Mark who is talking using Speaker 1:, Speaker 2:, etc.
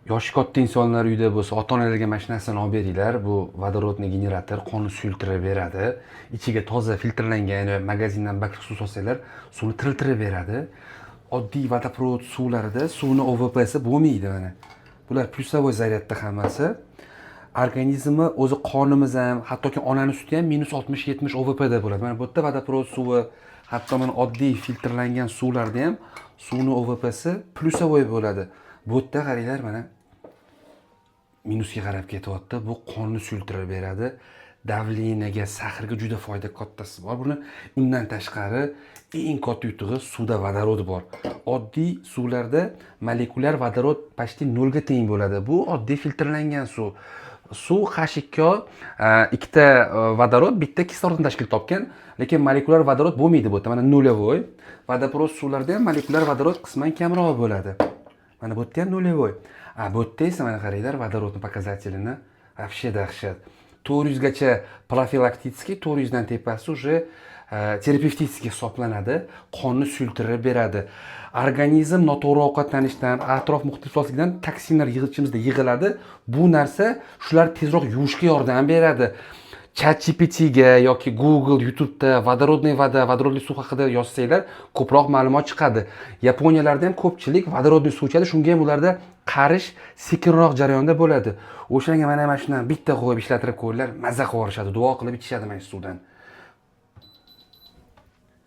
Speaker 1: Yoshi katta insonlar uyda bo'lsa, ota onalarga mana shu narsani olib beringlar. Bu водородный generator qonni suyultirib beradi. Ichiga toza filtrlangan va magazindan bak suv solsanglar, suvni tiriltirib beradi. Oddiy водопровод suvlarida suvni ОВП si bo'lmaydi mana. Bular плюсовой zaryadda hammasi. Organizmi o'zi, qonimiz ham, hattoki onani suti ham -60-70 ОВП da bo'ladi. Mana bu yerda водопровод suvi, hatto mana oddiy filtrlangan suvlarda ham suvni ОВП si плюсовой bo'ladi. Bu yerda qaranglar, mana minusga qarab ketyapti. Bu qonni suyultirib beradi. Давление ga, сахар ga juda foyda kattasi bor buni. Undan tashqari, eng katta yutug'i, suvda vodorod bor. Oddiy suvlarda molekulyar vodorod почти nolga teng bo'ladi. Bu oddiy filtrlangan suv. Suv H2O, ikkita vodorod, bitta kislorodni tashkil topgan, lekin molekulyar vodorod bo'lmaydi bu yerda. Mana нулевой. Водопровод suvlarda ham molekulyar vodorod qisman kamroq bo'ladi. Mana bu yerda ham нулевой. A bu yerda esa mana qaranglar vodorodni показатель ini, вообще dahshat. 400 gacha профилактический, 400 dan tepasi уже терапевтический hisoblanadi. Qonni suyultirib beradi. Organizm noto'g'ri ovqatlanishdan, atrof muhit iflosligidan toksinlar ichimizda yig'iladi. Bu narsa shularni tezroq yuvishga yordam beradi. ChatGPTga yoki Google, YouTube'da водородный вода, vodorodli suv haqida yozsanglar, ko'proq ma'lumot chiqadi. Yaponiyalarda ham ko'pchilik водородный suv ichadi, shunga ham ularda qarish sekinroq jarayonda bo'ladi. O'shanga mana shundan bitta qo'yib ishlatirib qo'yinglar, maza qilib yuborishadi, duo qilib ichishadi mana shu suvdan.